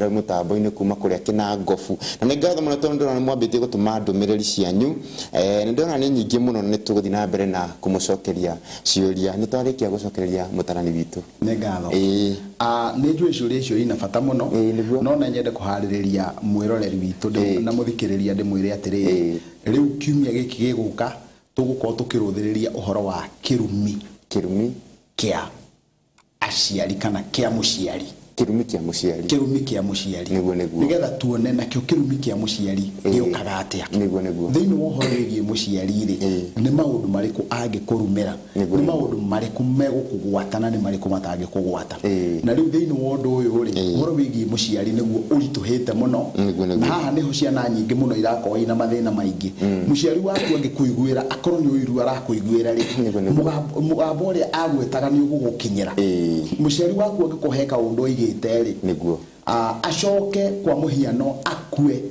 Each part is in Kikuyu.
Mũtambo-inĩ kuma kũrĩa Kĩnangobu. Na nĩ ngatho mũno tondũ ndĩrona nĩ mwambĩtie gũtũma ndũmĩrĩri cianyu. Nĩ ndĩrona nĩ nyingĩ mũno na nĩ tũgũthiĩ na mbere na kũmũcokeria ciũria. Nĩ twarĩkia gũcokereria mũtarani witũ. Nĩ ngatho. Ĩĩ. Nĩ njũĩ ciũria icio ina bata mũno. Ĩĩ nĩguo. No no nyende kũharĩrĩria mwĩroreri witũ na mũthikĩrĩria ndĩmwĩre atĩrĩrĩ, rĩu kiumia gĩkĩ gĩgũka tũgũkorwo tũkĩrũthĩrĩria ũhoro wa kĩrumi. Kĩrumi. Kĩa aciari kana kĩa mũciari. Kĩrumi kĩa mũciari. Kĩrumi kĩa mũciari. Nĩguo nĩguo. Nĩgetha tuone nakĩo kĩrumi kĩa mũciari gĩũkaga atĩa. Nĩguo nĩguo. Thĩinĩ wa ũhoro wĩgiĩ mũciari rĩ, nĩ maũndũ marĩkũ angĩkũrumĩra? Nĩguo Nĩ nĩguo. maũndũ marĩkũ megũkũgwata na nĩ marĩkũ matangĩkũgwata? Na rĩu thĩinĩ wa ũndũ ũyũ rĩ, ũhoro wĩgiĩ mũciari nĩguo ũritũhĩte mũno. Nĩguo Na nĩguo. haha nĩho ciana nyingĩ mũno irakorwo ina mathĩna maingĩ. Mũciari waku angĩkũiguĩra akorwo nĩ ũiru arakũiguĩra rĩ, Nĩguo nĩguo. mũgambo mũgambo ũrĩa agwĩtaga nĩ ũgũgũkinyĩra. Mũciari waku angĩkũhe kaũndũ oigĩte rĩ, Nĩguo. Acoke kwa mũhiano akue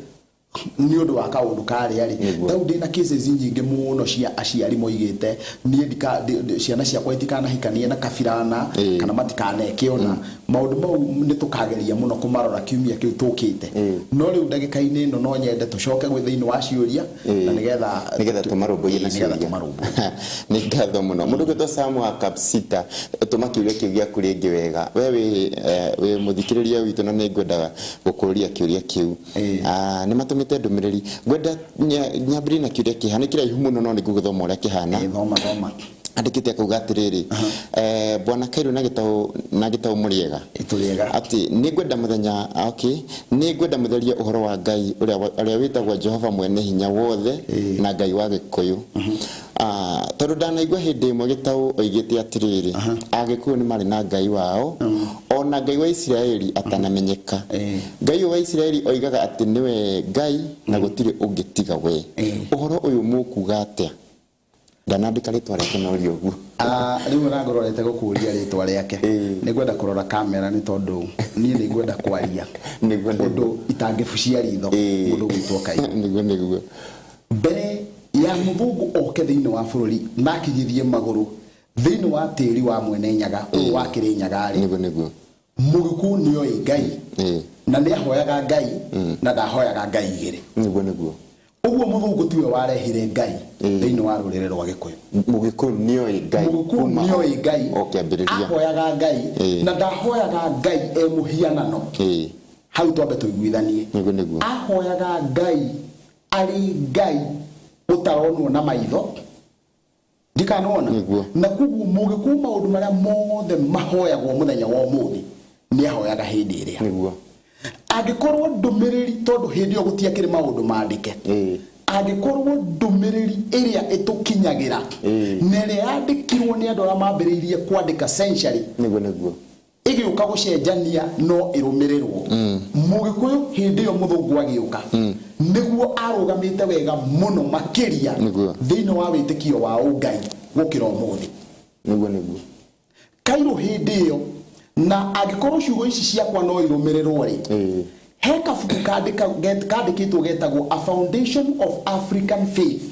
nĩ ũndũ wa kaũndũ karĩa rĩ, Nĩguo. Tarĩu ndĩna cases nyingĩ mũno cia aciari moigĩte niĩ ndika, ciana ciakwa itikanahikanie na kabirana kana matikaneke ũna. Maũndũ mau nĩ tũkageria mũno kũmarora kiumia kĩu tũkĩte. No rĩu ndagĩka-inĩ ĩno no nyende tũcoke gwĩ thĩinĩ wa ciũria na nĩgetha Nĩgetha tũmarũmbũiye na nĩgetha ciũria. Tũmarũmbũiye. Nĩ ngatho mũno. Mũndũ ũgwĩtwo Sam wa Kapsita, tũma kĩũria kĩu gĩaku rĩngĩ wega. We wĩ wĩ mũthikĩrĩria witũ na nĩ ngwendaga gũkũria kĩũria kĩu. Ah, nĩ matũmĩte ndũmĩrĩri. Ngwenda nyambĩrĩrie na kĩũria kĩha. Nĩ kĩraihu mũno no nĩ ngũgĩthoma ũrĩa kĩhana. Ĩĩ, thoma thoma. Andĩkĩte akauga atĩrĩrĩ, Bwana Kairu na Gĩtaũ na Gĩtaũ mũrĩega? Ĩ, tũrĩega. Atĩ nĩngwenda mũthenya, okay, nĩngwenda mũtherie ũhoro wa Ngai ũrĩa ũrĩa wĩtagwo Jehova Mwene Hinya Wothe na Ngai wa Gĩkũyũ. Ah, tondũ ndanaigua hĩndĩ ĩmwe Gĩtaũ oigĩte atĩrĩrĩ, Agĩkũyũ nĩ marĩ na Ngai wao, o na Ngai wa Isiraeli atanamenyeka. Ngai ũyũ wa Isiraeli oigaga atĩ nĩwe Ngai na gũtirĩ ũngĩ tiga we. Ũhoro ũyũ mũkuga atĩa? Ndanandĩka rĩtwa rĩake no ri ũguo. Ah, rĩu ona ngũrorete gũkũria rĩtwa rĩake. Nĩ ngwenda kũrora kamera nĩ tondũ niĩ nĩ ngwenda kwaria Nĩguo. Ũndũ itangĩbucia ritho mũndũ ũgwĩtwo Kairu. Nĩguo nĩguo. Mbere ya mũthũngũ oke thĩinĩ wa bũrũri na akinyithie magũrũ thĩinĩ wa tĩri wa Mwene Nyaga ũyũ wa Kĩrĩnyaga rĩ, Nĩguo nĩguo. Mũgĩkũyũ nĩoĩ Ngai na nĩahoyaga Ngai na ndahoyaga Ngai igĩrĩ. Nĩguo nĩguo. Ũguo mũthũngũ tiwe warehire Ngai thĩinĩ wa rũrĩrĩ rwa Gĩkũyũ. Mũgĩkũyũ nĩoĩ Ngai Mũgĩkũyũ kuma nĩoĩ Ngai, o kĩambĩrĩria. Ahoyaga Ngai na ndahoyaga Ngai e mũhianano. Hau twambe tũiguithanie. Nĩguo nĩguo. Ahoyaga Ngai arĩ Ngai ũtaronwo na maitho. Ndikanona. Nĩguo. Na koguo mũgĩkũyũ maũndũ marĩa mothe mahoyagwo mũthenya wa ũmũthĩ nĩahoyaga hĩndĩ ĩrĩa. Nĩguo. Angĩkorwo ndũmĩrĩri, tondũ hĩndĩ ĩyo gũtiakĩrĩ maũndũ mandĩke. Angĩkorwo ndũmĩrĩri ĩrĩa ĩtũkinyagĩra na ĩrĩa yandĩkirwo nĩ andũ arĩa mambĩrĩirie kwandĩka century Nĩguo nĩguo. Ĩgĩũka gũcenjania no ĩrũmĩrĩrwo. Mũgĩkũyũ hĩndĩ ĩyo mũthũngũ agĩũka nĩguo arũgamĩte wega mũno makĩria thĩinĩ wa wĩtĩkio wa ũngai gũkĩra ũmũthĩ. Nĩguo nĩguo. Kairũ hĩndĩ ĩyo, na angĩkorwo ciugo ici ciakwa no irũmĩrĩrwo rĩ, he kabuku kandĩkĩtwo getagwo A Foundation of African Faith.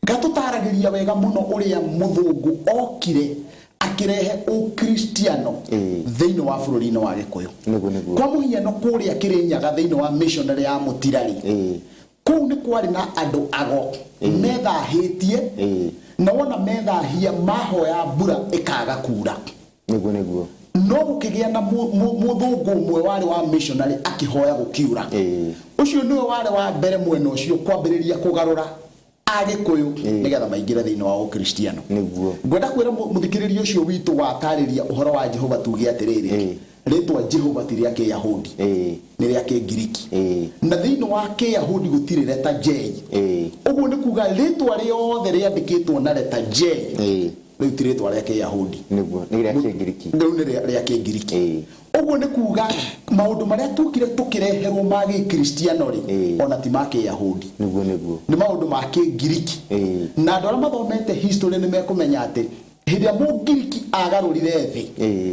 Gatũtaaragĩria wega mũno ũrĩa mũthũngũ okire akĩrehe ũkristiano thĩinĩ wa bũrũri-inĩ wa Gĩkũyũ. Nĩguo nĩguo. Kwa mũhiano kũrĩa Kĩrĩnyaga thĩinĩ wa missionary ya Mũtira-rĩ, kũu nĩ kwarĩ na andũ ago methahĩtie, na wona methahia mahoya mbura ĩkaga kura. Nĩguo nĩguo. No gũkĩgĩa na mũthũngũ ũmwe warĩ wa missionary akĩhoya gũkiura. Ũcio nĩwe warĩ wa mbere mwena ũcio kwambĩrĩria kũgarũra Agĩkũyũ nĩgetha maingĩre thĩinĩ wa ũkristiano. Nĩguo. Ngwenda kwĩra mũthikĩrĩria ũcio witũ watarĩria ũhoro wa Jehova tuge atĩrĩrĩ, rĩtwa Jehova ti rĩa Kĩyahudi, nĩ rĩa Kĩngiriki. Na thĩinĩ wa Kĩyahudi gũtirĩ leta J. Ũguo nĩ kuga rĩtwa rĩothe rĩandĩkĩtwo na leta J rĩu ti rĩtwa rĩa Kĩyahudi. Nĩguo, nĩ rĩa Kĩngiriki. Rĩu nĩ rĩa Kĩngiriki. Ũguo nĩ kuga maũndũ marĩa tuokire tũkĩreherwo ma Gĩkristiano rĩ, ona ti ma Kĩyahudi. Nĩguo nĩguo. Nĩ maũndũ ma Kĩngiriki. Na andũ arĩa mathomete history nĩ mekũmenya atĩ hĩndĩ ĩrĩa Mũngiriki agarũrire thĩ,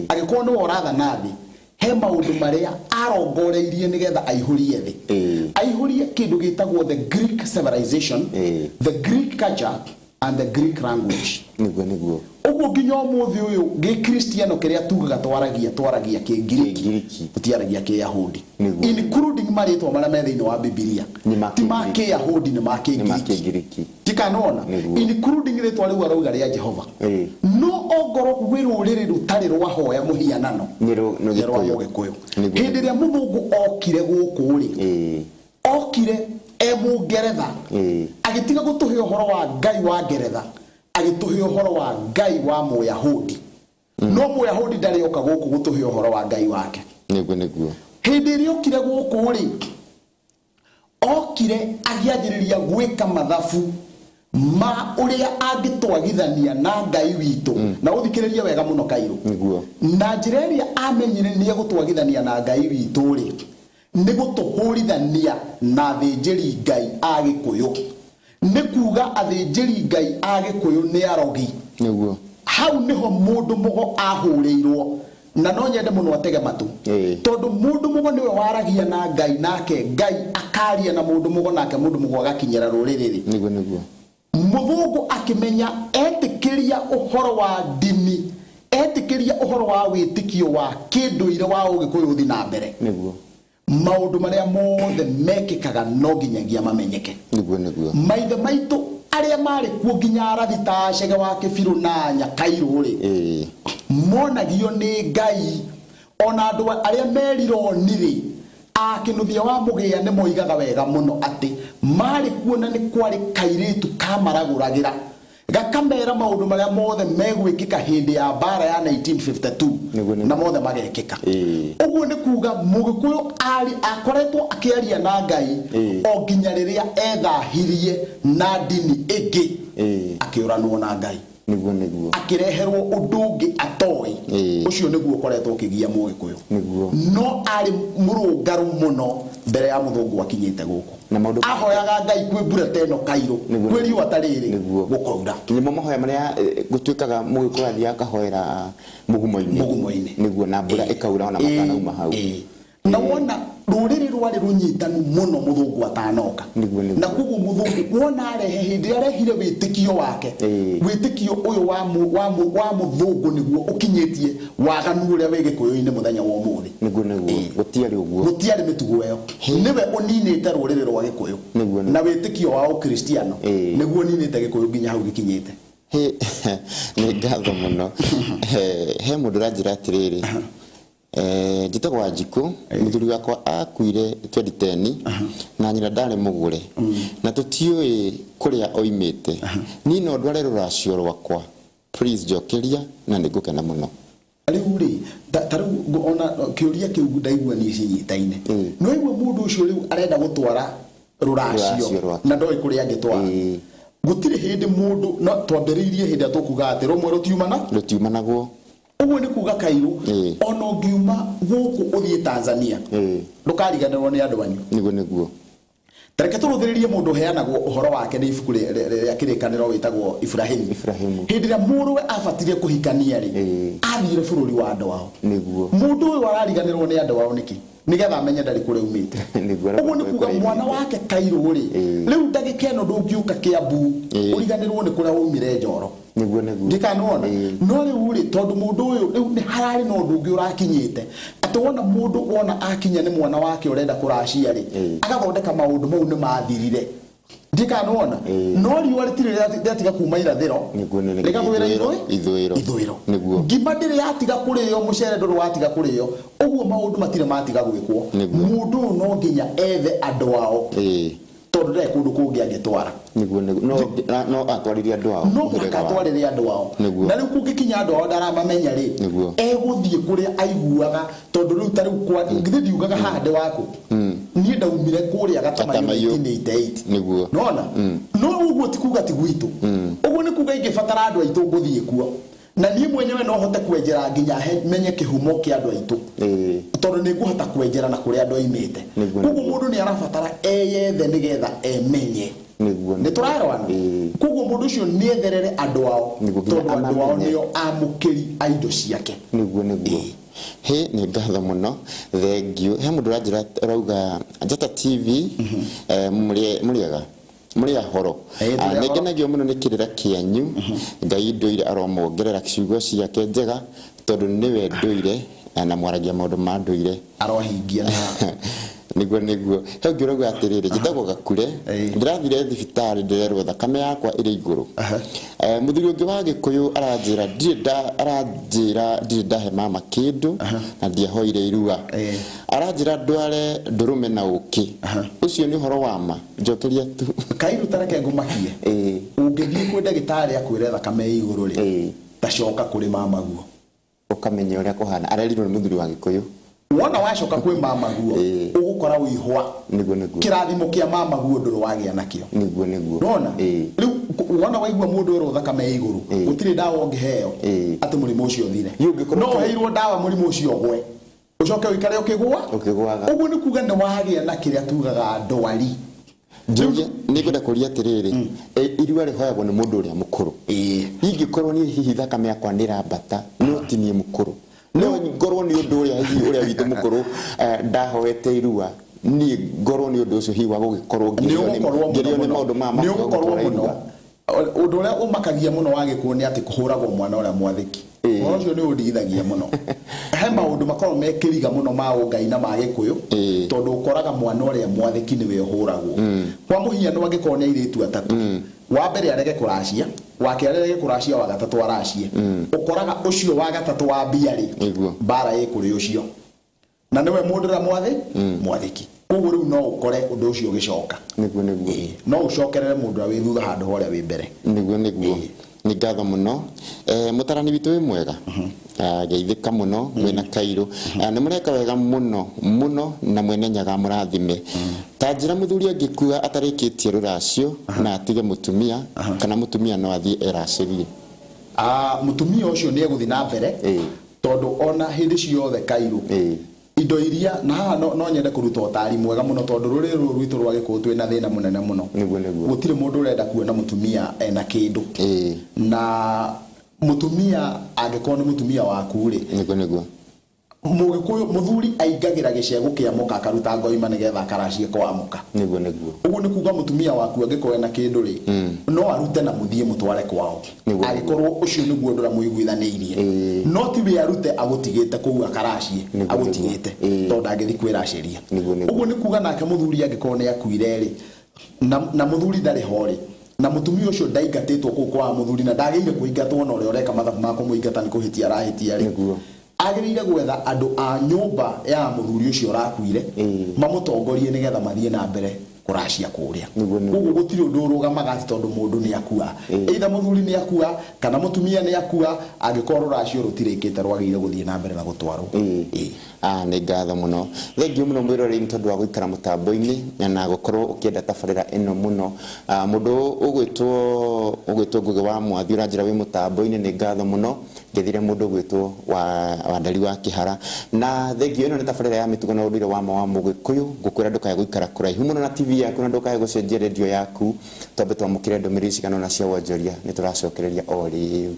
agĩkorwo nĩwe ũrathana thĩ, he maũndũ marĩa arongoreirie nĩgetha aihũrie thĩ. Aihũrie kĩndũ gĩtagwo the Greek civilization, the Greek culture. And the Greek language. Nĩguo nĩguo. Ũguo nginya ũmũthĩ ũyũ gĩkristiano kĩrĩa tugaga twaragia twaragia kĩngiriki. Kĩngiriki. Tũtiaragia kĩyahudi. Nĩguo. Including marĩtwa marĩa me thĩinĩ wa Bibilia. Nĩ ma ti ma Kĩngiriki. kĩyahudi, nĩ ma Nĩ ma kĩngiriki. Kĩngiriki. Tikanona. Nĩguo. Including rĩtwa rĩu arauga rĩa Jehova. No ongorwo gwĩ rũrĩrĩ rũtarĩ rwahoya mũhianano, Nĩ nĩ rwa Gĩkũyũ. Mũgĩkũyũ. Nĩguo. Hĩndĩ ĩrĩa mũthũngũ okire gũkũ rĩ, okire e Mũngeretha, agĩtiga gũtũhe ũhoro wa Ngai wa Ngeretha, agĩtũhe ũhoro wa Ngai wa Mũyahudi. No Mũyahudi ndarĩ oka gũkũ gũtũhe ũhoro wa Ngai wake. Nĩguo nĩguo. Hĩndĩ ĩrĩa okire gũkũ rĩ, okire agĩanjĩrĩria gwĩka mathabu ma ũrĩa angĩtwagithania na Ngai witũ. Na ũthikĩrĩrie wega mũno, Kairũ. Nĩguo. Na njĩra ĩrĩa amenyire nĩ egũtwagithania na Ngai witũ rĩ, nĩ gũtũhũrithania na athĩnjĩri Ngai a Gĩkũyũ. Nĩ kuga athĩnjĩri Ngai a Gĩkũyũ nĩ arogi. Nĩguo. Hau nĩho mũndũ mũgo ahũrĩirwo, na no nyende mũno atege matũ, tondũ mũndũ mũgo nĩwe waragia na Ngai, nake Ngai akaria na mũndũ mũgo, nake mũndũ mũgo agakinyĩra rũrĩrĩ rĩ. Nĩguo nĩguo. Mũthũngũ akĩmenya etĩkĩria ũhoro wa ndini, etĩkĩria ũhoro wa wĩtĩkio wa kĩndũire wa Ũgĩkũyũ ũthi na mbere, Nĩguo. maũndũ marĩa mothe mekĩkaga no nginyagia mamenyeke. Nĩguo nĩguo. Maithe maitũ arĩa marĩ kuo nginya arathi ta Cege wa Kĩbirũ na Nyakairũ rĩ, monagio nĩ Ngai. Ona andũ arĩa merironi rĩ, akĩnuthia wa Mũgĩa nĩ moigaga wega mũno atĩ marĩ kuo na nĩ kwarĩ kairĩtu kamaragũragĩra, gakamera maũndũ marĩa mothe megwĩkĩka hĩndĩ ya mbara ya 1952. Nĩguo, nĩguo. Na mothe magekĩka. Ũguo nĩ kuga Mũgĩkũyũ arĩ akoretwo akĩaria na Ngai o nginya rĩrĩa ethahirie na ndini ĩngĩ, akĩũranwo na Ngai, Nĩguo nĩguo. Akĩreherwo ũndũ ũngĩ atoĩ. Ũcio nĩguo ũkoretwo ũkĩgia Mũgĩkũyũ. No arĩ mũrũngarũ mũno mbere ya mũthũngũ akinyĩte gũkũ. Na maũndũ Ahoyaga Ngai kwĩ mbura ta ĩno, Kairũ, kwĩ riũa ta rĩrĩ, gũkaura. Nĩmo mahoya marĩa gũtuĩkaga Mũgĩkũyũ athiaga akahoera mũgumo-inĩ. Mũgumo-inĩ. Nĩguo, na mbura ĩkaura ona matanauma hau. Na wona rũrĩrĩ rwarĩ rũnyitanu mũno mũthũngũ atanoka. Nĩguo, nĩguo. Na koguo mũthũngũ wona arehe, hĩndĩ ĩrĩa arehire wĩtĩkio wake, wĩtĩkio ũyũ wa mũthũngũ nĩguo ũkinyĩtie waganu ũrĩa wĩ Gĩkũyũ-inĩ mũthenya wa ũmũthĩ. Nĩguo nĩguo. Gũtiarĩ ũguo. Gũtiarĩ mĩtugo ĩyo. Nĩwe ũninĩte rũrĩrĩ rwa Gĩkũyũ. Nĩguo, nĩguo. Na wĩtĩkio wa Ũkristiano nĩguo ũninĩte Gĩkũyũ nginya hau gĩkinyĩte. He, nĩ ngatho mũno. He mũndũ ũranjĩra atĩrĩrĩ, njĩtagwo Wanjikũ, mũthuri wakwa akuire 2010 na nyina ndarĩ mũgũre na tũtiũĩ kũrĩa oimĩte. Niĩ no ndware rũracio rwakwa? Please njokeria na nĩ ngũkena mũno. Rĩu rĩ, ta rĩu ona kĩũria kĩu ndaigua niĩ cinyitaine. No igua mũndũ ũcio rĩu arenda gũtwara rũracio rũracio rwake. Na ndoĩ kũrĩa angĩtwara. Gũtirĩ hĩndĩ mũndũ no twambĩrĩirie hĩndĩ ĩrĩa tũkuga atĩ rũmwe rũtiumana. Rũtiumanagwo. Ũguo nĩ kuga, Kairũ, ona ũngiuma gũkũ ũthiĩ Tanzania, ndũkariganĩrwo nĩ andũ anyu. Nĩguo nĩguo. Tareke tũrũthĩrĩrie mũndũ ũheanagwo ũhoro wake nĩ ibuku rĩa Kĩrĩkanĩro wĩtagwo Iburahĩmu. Ibrahimu. Hĩndĩ ĩrĩa mũrũwe abatire kũhikania rĩ, athire bũrũri wa andũ ao. Mũndũ ũyũ arariganĩrwo nĩ andũ ao nĩkĩ? Nĩgetha amenye ndarĩ kũrĩa umĩte. Ũguo nĩ kuga mwana wake, Kairũ rĩ, rĩu ndagĩka ĩno ndũngiũka Kĩambu ũriganĩrwo nĩ kũrĩa waumire Njoro. Nĩguo nĩguo. Ndikanona. No rĩu rĩ, tondũ mũndũ ũyũ rĩu nĩ hararĩ na ũndũ ũngĩ ũrakinyĩte, atĩ wona mũndũ wona akinya nĩ mwana wake ũrenda kũracia rĩ, agathondeka maũndũ mau nĩ mathirire. Ndikanona. No riũa rĩtirĩ rĩatiga kuma irathĩro, Nĩguo, rĩgathũĩra ithũĩro. Ithũĩro. Ithũĩro. Nĩguo. Ngima ndĩrĩ yatiga kũrĩo, mũcere ndũrĩ watiga kũrĩo. Ũguo maũndũ matirĩ matiga gwĩkwo. Mũndũ ũyũ no nginya ethe andũ ao, tondũ ndarĩ kũndũ kũngĩ angĩtwara. Nĩguo nĩguo. No atwarire andũ ao. No mũhĩrĩga mũhaka wao. atwarĩre andũ ao. Na rĩu kũngĩkinya andũ ao ndaramamenya rĩ, egũthiĩ kũrĩa aiguaga, tondũ rĩu ta rĩu githĩ ndiugaga haha ndĩ waku, niĩ ndaumire kũrĩa Gatamayũ. Gatamayũ. 1988. Nona no ũguo ti kuga ti gwitũ. Ũguo nĩ kuga ingĩbatara andũ aitũ ngũthiĩ kuo, na niĩ mwenyewe no hote kwenjera nginya menye kĩhumo kĩa andũ aitũ, tondũ nĩ ngũhota kwenjera na kũrĩa andũ aimĩte. Koguo mũndũ nĩ arabatara eyethe nĩgetha emenye. Nĩ tũraerwana? Koguo mũndũ ũcio nĩ etherere andũ ao, Nĩguo, nginya tondũ andũ ao amamenye. nĩo amũkĩri a indo ciake. Nĩguo nĩguo. He, nĩ ngatho mũno, thank you. He mũndũ ũranjĩra, ũrauga Njata TV, mũrĩega. Mũrĩ ahoro? Ĩĩ, tũrĩ Ah, ahoro. Nĩngenagio mũno nĩ kĩrĩra kĩanyu. Ngai ndũire aromuongerera ciugo ciake njega, tondũ nĩwe ndũire na mwaragia maũndũ ma ndũire. Arohingia na Nĩguo, nĩguo. He ũngĩ ũrauga atĩrĩrĩ, njĩtagwo Gakure, Ĩĩ. ndĩrathire thibitarĩ ndĩrerwo thakame yakwa ĩrĩ igũrũ. Mũthuri ũngĩ wa Gĩkũyũ aranjĩra ndirĩ nda aranjĩra ndirĩ ndahe mama kĩndũ na ndiahoire irua. Ĩĩ. Aranjĩra ndware ndũrũme na ũkĩ. Ũcio nĩ ũhoro wa ma? Njokeria tu. Kairu, ta reke ngũmakie. Ĩĩ. Ũngĩthiĩ kwĩ ndagĩtarĩ akwĩre thakame ĩ igũrũ rĩ, ta coka kũrĩ mamaguo. Ũkamenya ũrĩa kũhana. Arerirwo nĩ mũthuri wa Gĩkũyũ. Wona wacoka kwĩ mamaguo, ũgũkora wĩihwa. Nĩguo, nĩguo. Kĩrathimo kĩa mamaguo ndũrĩ wagĩa nakĩo. Nĩguo, nĩguo. Nĩwona? Ĩĩ. Rĩu wona waigua mũndũ erwo thakame ĩ igũrũ, gũtirĩ ndawa ũngĩheo atĩ mũrimũ ũcio ũthire. Niĩ ũngĩkorwo No ũheirwo ndawa mũrimũ ũcio ũgwe, ũcoke ũikare ũkĩgũa. Ũkĩgũaga. Ũguo nĩ kuga nĩ wagĩa na kĩrĩa tugaga ndwari. Njũrie, nĩngwenda kũria atĩrĩrĩ, irua rĩhoyagwo nĩ mũndũ ũrĩa mũkũrũ. Ingĩkorwo niĩ hihi thakame yakwa nĩ ĩrambata, no ti niĩ mũkũrũ, no ngorwo nĩ ũndũ ũrĩa hihi ũrĩa witũ mũkũrũ ndahoete irua, niĩ ngorwo nĩ ũndũ ũcio hihi wa gũgĩkorwo Nĩ ngĩrĩo nĩ ũgũkorwo mũno ngĩrĩo nĩ mũno. maũndũ maya Nĩ ma ũgũkorwo gũtwara mũno. irua. Ũndũ ũrĩa ũmakagia mũno wa gĩkuũ nĩ atĩ kũhũragwo mwana ũrĩa mwathĩki. Ũhoro ũcio nĩ ũndigithagia mũno. He maũndũ makoragwo me kĩriga mũno ma ũngai na ma gĩkũyũ, tondũ ũkoraga mwana ũrĩa mwathĩki nĩwe ũhũragwo. Kwa mũhiano angĩkorwo nĩ airĩtu atatũ, wa mbere arege kũracia, wa kerĩ arege kũracia, wa gatatũ aracie. Ũkoraga ũcio wa gatatũ wa mbia rĩ, mbara ĩ kũrĩ ũcio. Na nĩwe mũndũ ũrĩa mwathĩ mwathĩki. Koguo rĩu no ũkore ũndũ ũcio ũgĩcoka. Nĩguo, nĩguo. Ĩĩ, no ũcokerere mũndũ ũrĩa wĩ thutha handũ ha ũrĩa wĩ mbere. Nĩguo, nĩguo. Nĩ ngatho mũno. Mũtarani witũ wĩ mwega? Geithĩka mũno wĩna Kairũ. Nĩ mũreka wega mũno mũno na Mwene Nyaga amũrathime. Ta njĩra, mũthuri angĩkua atarĩkĩtie rũracio na atige mũtumia, kana mũtumia no athiĩ eracĩrie? Ah, mũtumia ũcio nĩ egũthiĩ na mbere, tondũ ona hĩndĩ ciothe Kairũ, indo iria na haha no nyende kũruta ũtari mwega mũno, tondũ rũrĩrĩ rũrũ rwitũ rwa Gĩkũyũ twĩna thĩna mũnene mũno. Nĩguo, nĩguo. Gũtirĩ mũndũ ũrenda kuona mũtumia ena kĩndũ. Na mũtumia angĩkorwo nĩ mũtumia waku rĩ, Nĩguo, nĩguo. Mũgĩkũyũ mũthuri aingagĩra gĩcegũ kĩa mũka akaruta ngoima nĩgetha akaracie kwa mũka. Nĩguo, nĩguo. Ũguo nĩ kuga mũtumia waku angĩkorwo ena kĩndũ rĩ, no arute na mũthiĩ mũtware kwao. Nĩguo. Angĩkorwo ũcio nĩguo ũndũ ũrĩa mũiguithanĩirie. No ti we arute agũtigĩte kũu akaracie, agũtigĩte, tondũ ndangĩthiĩ kwĩracĩria. Nĩguo, nĩguo. Ũguo nĩ kuga nake mũthuri angĩkorwo nĩ akuire rĩ, na mũthuri ndarĩ ho rĩ, na mũtumia ũcio ndaingatĩtwo kũu kwa mũthuri na ndagĩrĩire kũingatwo, na ũrĩa ũreka mathabu ma kũmũingata nĩ kũhĩtia arahĩtia rĩ, agĩrĩire gwetha andũ a nyũmba ya mũthuri ũcio ũrakuire, mamũtongorie nĩgetha mathiĩ na mbere kũracia kũrĩa. Nĩguo, nĩguo. Koguo gũtirĩ ũndũ ũrũgamaga atĩ tondũ mũndũ nĩ akua. Either mũthuri nĩ akua kana mũtumia nĩ akua, angĩkorwo rũracio rũtirĩkĩte rwagĩrĩire gũthiĩ na mbere na gũtwarwo. Ah, nĩ ngatho mũno. Thengiũ mũno mwĩroreri nĩ tondũ wa gũikara mũtambo-inĩ na gũkorwo ũkĩenda tabarĩra ĩno mũno. Ah, mũndũ ũgwĩtwo Ngũgĩ wa Mwathi ũranjĩra wĩ mũtambo-inĩ, nĩ ngatho mũno. Ngethire mũndũ ũgwĩtwo wa Wandari wa Kĩhara. Na thengiũ, ĩno nĩ tabarĩra ya mĩtugo na ũndũire wa ma wa Mũgĩkũyũ. Ngũkwĩra ndũkae gũikara kũraihu mũno na TV yaku na ndũkae gũcenjia radio yaku. Twambe twamũkĩre ndũmĩrĩri cigana ũna cia wonjoria, nĩ tũracokereria o rĩu.